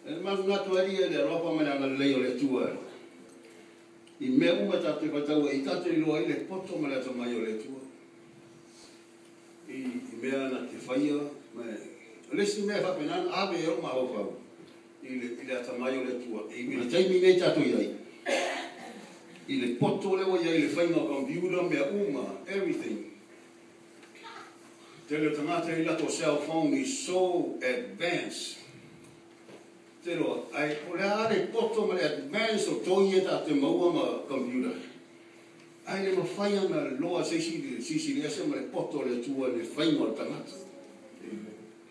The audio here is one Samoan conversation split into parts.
E manatu ai ia i le alofa ma le agalelei o le Atua i mea uma tatou te faitau ai, i tatou iloa ai le poto ma le atamai o le Atua i mea na te faia. Ma o le isi mea e faapena ona ave ai lou mafaufau i le atamai o le Atua i le taimi lenei tatou i ai, i le poto lea ua i ai i le faiga o computer, mea uma, everything. Tele o tagata i latou cell phone is so advanced. Te loa, ai, o le a le poto ma le advance o toi e tatou te maua ma computer. Ai le mafai ona loa se isi sisi le ese ma le poto o le Atua i le faiga o le tagata.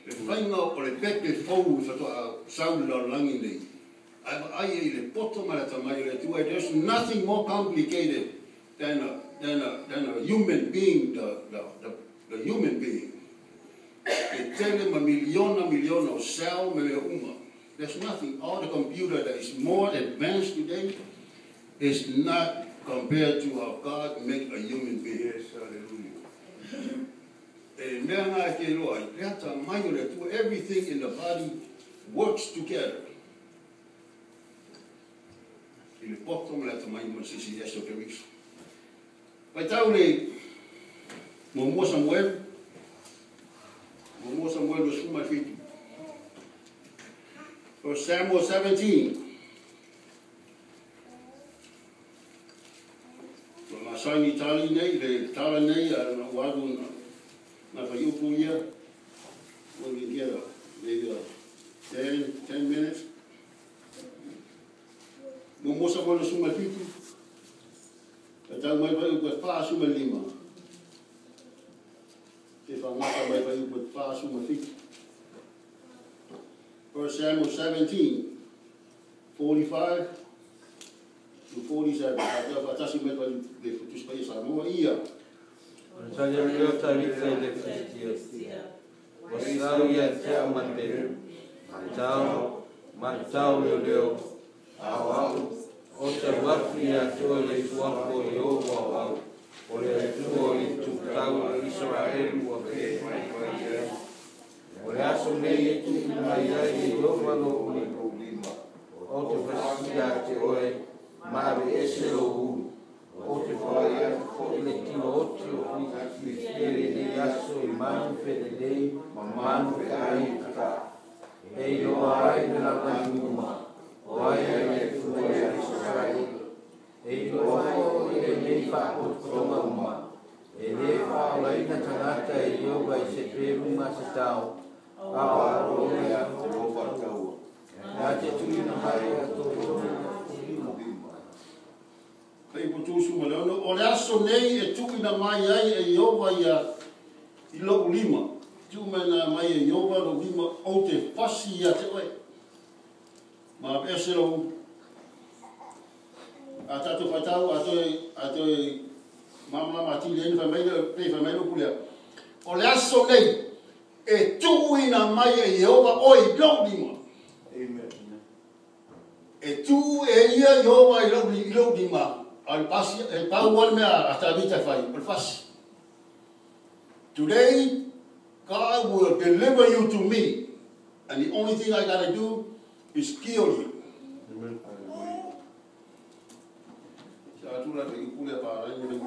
Le faiga o le pepe fou i faatoa sau i le lalolagi nei. Ai vaai ai i le poto ma le atamai o le Atua. There's nothing more complicated than a human being, the human being. E tele ma miliona miliona o cell me mea uma. There's nothing. All the computer that is more advanced today is not compared to how God make a human being. Yes, hallelujah. E mea ngā e te iloa ai, le atamai o le Atua, everything in the body works together. I le poto ma le atamai ma le sisi ese o Keriso. Faitau le muamua Samuelu, muamua Samuelu 17. 1 Samuel 17. Ua masani tali nei, le tala nei, a na ualu na whaiupu ia. When we get maybe 10 minutes. Muamua Samuelu 17. Faitau mai whaiupu e 45. Te whangata mai whaiupu e 47. 1 Samuel 17, 45 to 47. Whātea whātasi mai whai le futusi pai Samoa ia. O le tali o Tavita i le Filistia. Ua sau ia te au mate. Matau, matau leo leo. Au au, o te alu atu ia te oe le suafa o Ieova o au. O le Atua o le tutau o Isaraelu ua pe mai mai ai. O le aso nei e tuuina mai ai e Ieova lou lima. O te fasi ia te oe, ma aveese lou ulu. O te fai atu foi le tino oti o Filistia i lenei aso i manu felelei ma manu feai i uta. E iloa ai le lalolagi uma, o ai le Atua ia Isaraelu. E iloa foi lenei faapotopotoga uma. E lē faaolaina tagata e Ieova i se pelu ma se tao, a o alo lea na te tuuina mai a tou lima. Kai putusu ma le ono, o le aso nei e tuuina mai ai e Ieova ia i lou lima. Tuuina mai e Ieova lou lima o te fasi ia te oe. Ma ese lou a tātou whaitau, a toe mamalama atili ai ni whai mai le, pe whai mai le pulea. O le aso nei e tuuina mai e Ieova oe i lou lima. Amen. E tuu e ia Ieova i lou lima. A le pasi, e pau ale mea a Tavita whai, o le fasi. Today, God will deliver you to me. And the only thing I got to do is kill you. Amen. Sa atu la te upule pa rai ni le.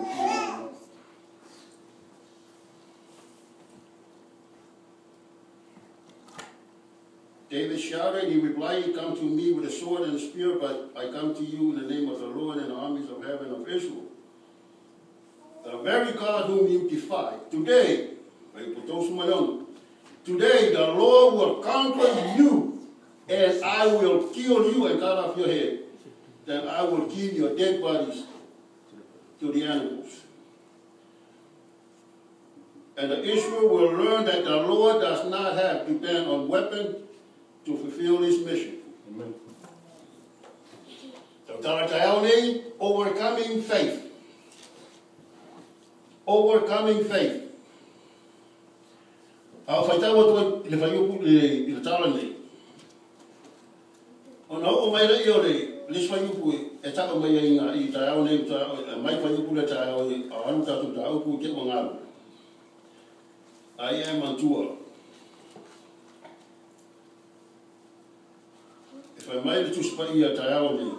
David shouted, he replied, you come to me with a sword and a spear, but I come to you in the name of the Lord and the armies of heaven of Israel. The very God whom you defy. Today, today the Lord will conquer you, and I will kill you and cut off your head. Then I will give your dead bodies to the animals. And the Israel will learn that the Lord does not have to depend on weapon to fulfill his mission. Amen. Overcoming faith. Overcoming faith. A whaitau atu i le whaiupu i le tala nei. O na o mai rei o le les whaiupu e taka mai ai ngā i tai au nei, mai whaiupu le tai au i a anu tātou tā upu te o ngāru. Ai e mantua. Fai mai le Tusi Paia taeao nei,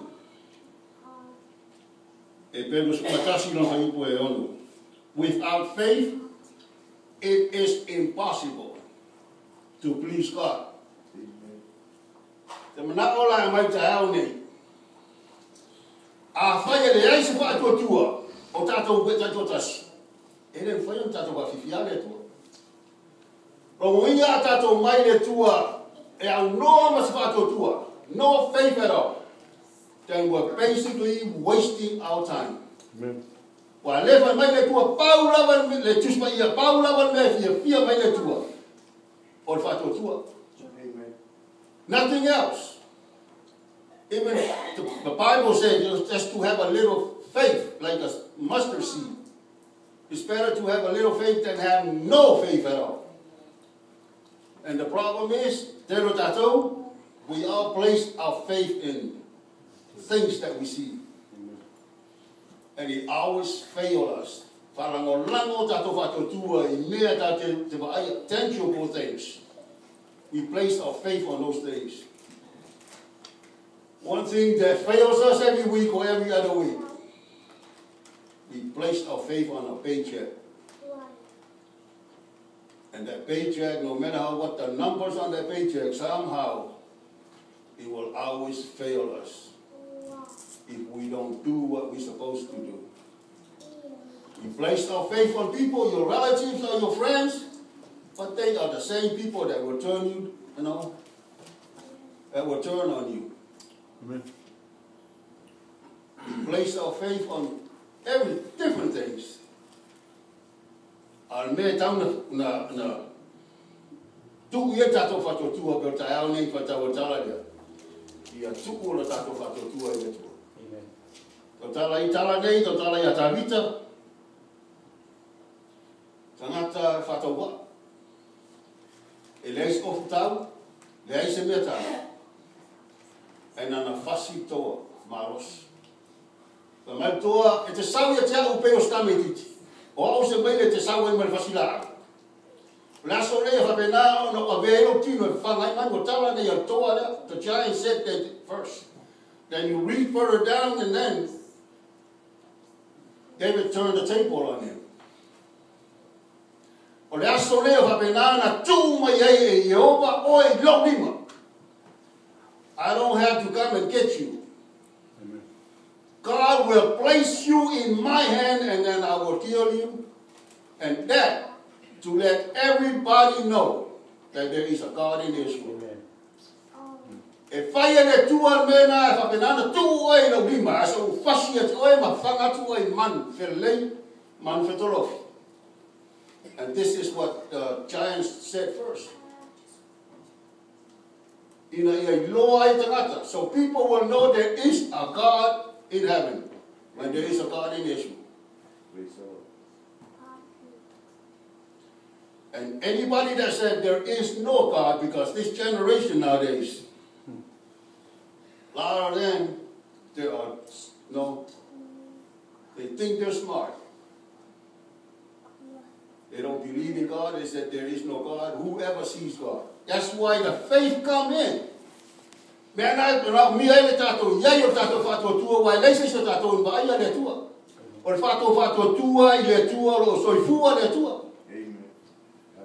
Eperu 11:6. Without faith, it is impossible to please God. Te manao la e mai taeao nei. Afai e leai se faatuatua o tatou taitoatasi, e le mafai ona tatou faafifia le Atua. Logoina a tatou mai le Atua e aunoa ma se faatuatua, no faith at all, then we're basically wasting our time. Amen. Ua le fai mai le Atua, pau lava le Tusi Paia, pau lava le mea e fiafia mai le Atua, o le faatuatua. Amen. Nothing else. Even the Bible says, just to have a little faith, like a mustard seed. It's better to have a little faith than have no faith at all. And the problem is, tele o tatou, we all place our faith in things that we see. And it always fails us. Faalagolago tatou faatuatua i mea tatou te vaaia, tangible things. We place our faith on those things. One thing that fails us every week or every other week, we place our faith on a paycheck. And that paycheck, no matter what the numbers on that paycheck, somehow it will always fail us if we don't do what we're supposed to do. We place our faith on people, your relatives or your friends, but they are the same people that will turn you, you know, that will turn on you. Amen. We place our faith on every different things. A le mea e tatau na tuu i ai tatou faatuatua pei o le taeao nei faitau o le tala lea, ia tuu o le tatou faatuatua i le Atua. Amen. Tautala i tala nei, tautala ia Tavita, tagata faatauvaa. E leai se ofutau, leai se mea tala. E nana fasi toa malosi. Fai mai le toa, e te sau ia te au pei o se tamaitiiti. O au se maile e te sau ai ma le fasi laau. O le aso lea faapena ona ou avea ai lou tino e fafaga ai manu. O tala nei a le toa lea, the giant said that first. Then you read further down and then David turned the table on him. O le aso lea faapena na tuu mai ai e Ieova oe i lou lima. I don't have to come and get you. Amen. God will place you in my hand and then I will kill you. And that, to let everybody know that there is a God in Israel. Amen. E fai e le Atua le mea lena e faapena ona tuu oe i lou lima, ae se i ou fasi ia te oe ma faga atu oe i manu felelei, manu fetolofi. And this is what the giants said first. Ina ia iloa ai tagata. So people will know there is a God in heaven. And there is a God in Israel. Praise the Lord. And anybody that said there is no God, because this generation nowadays, a lot of them, they are, no, they think they're smart. They don't believe in God. They said there is no God. Whoever sees God. That's why the faith come in. Mea na, ra, mi ai le tatou iai o le tatou faatuatua, ua e leai se isi o tatou i vaaia le Atua. O le fatou faatuatua i le Atua, o lo o soifua le Atua. Amen.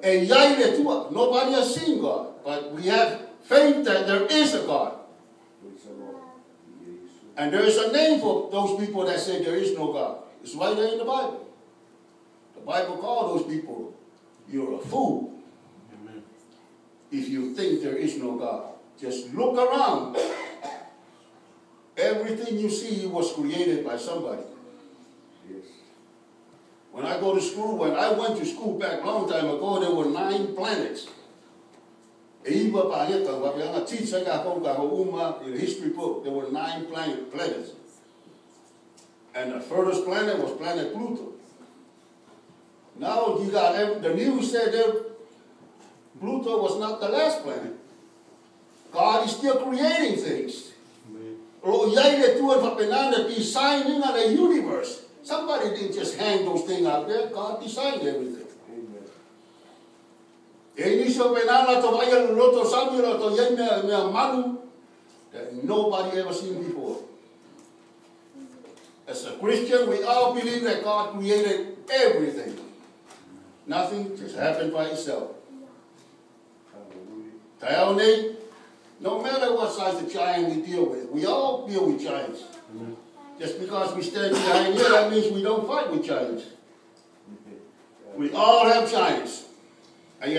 E iai le Atua. Nobody has seen God, but we have faith that there is a God. Praise the Lord. Yes. And there is a name for those people that say there is no God. It's right there in the Bible. The Bible calls those people, you're a fool. Amen. If you think there is no God. Just look around. Everything you see was created by somebody. Yes. When I go to school, when I went to school back long time ago, there were 9 planets. E iwa paleta, wa peanga teacher ka kou ka kou uma, in the history book, there were 9 planets. And the furthest planet was planet Pluto. Now you got every, the news said that Pluto was not the last planet. God is still creating things. Amen. O lo iai le Atua e faapena designing the universe. Somebody didn't just hang those things out there. God designed everything. Amen. E nisi o pena la to vaia le loto sami la to iai mea manu. that nobody ever seen before. As a Christian, we all believe that God created everything. Nothing just happened by itself. Hallelujah. No matter what size of giant we deal with, we all deal with giants. Amen. Just because we stand behind here, that means we don't fight with giants. We all have giants. We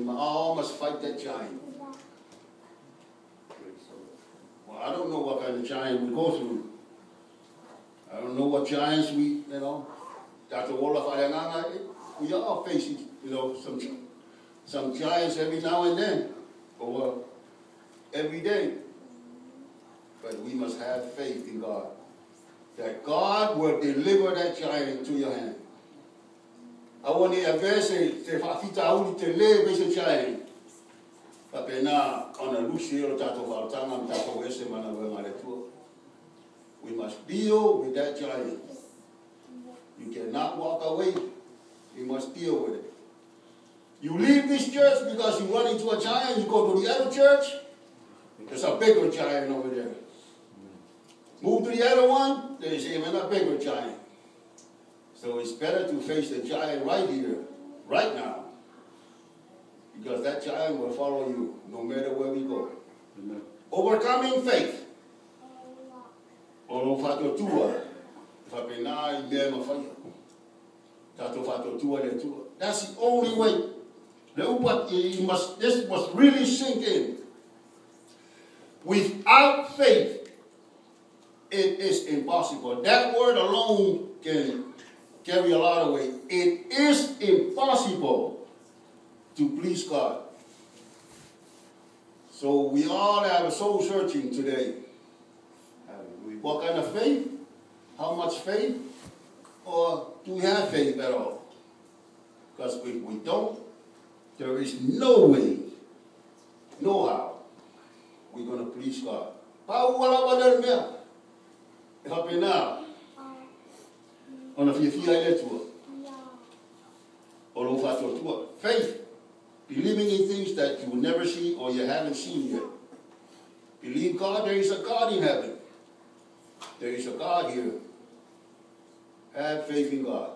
all must fight that giant. Well, I don't know what kind of giant we go through. I don't know what giants we, you know, Dr. Wolof, we all face, you know, some giants every now and then, or every day. But we must have faith in God, that God will deliver that giant to your hand. I want to advance te whawhita auri te le me giant. We must deal with that giant. You cannot walk away. You must deal with it. You leave this church because you run into a giant, you go to the other church, there's a bigger giant over there. Move to the other one, there's even a bigger giant. So it's better to face the giant right here, right now. Because that giant will follow you no matter where we go. Amen. Overcoming faith. O whatotua, whapena I mea mawhaia. Tato whatotua le tua. That's the only way. This must really sink in. Without faith, it is impossible. That word alone can carry a lot of weight. It is impossible to please God. So we all have a soul searching today. Hallelujah. What kind of faith? How much faith? Or do we have faith at all? Because if we don't, there is no way, no how, we're going to please God. Faith, believing in things that you will never see or you haven't seen yet. Believe God, there is a God in heaven. There is a God here. Have faith in God.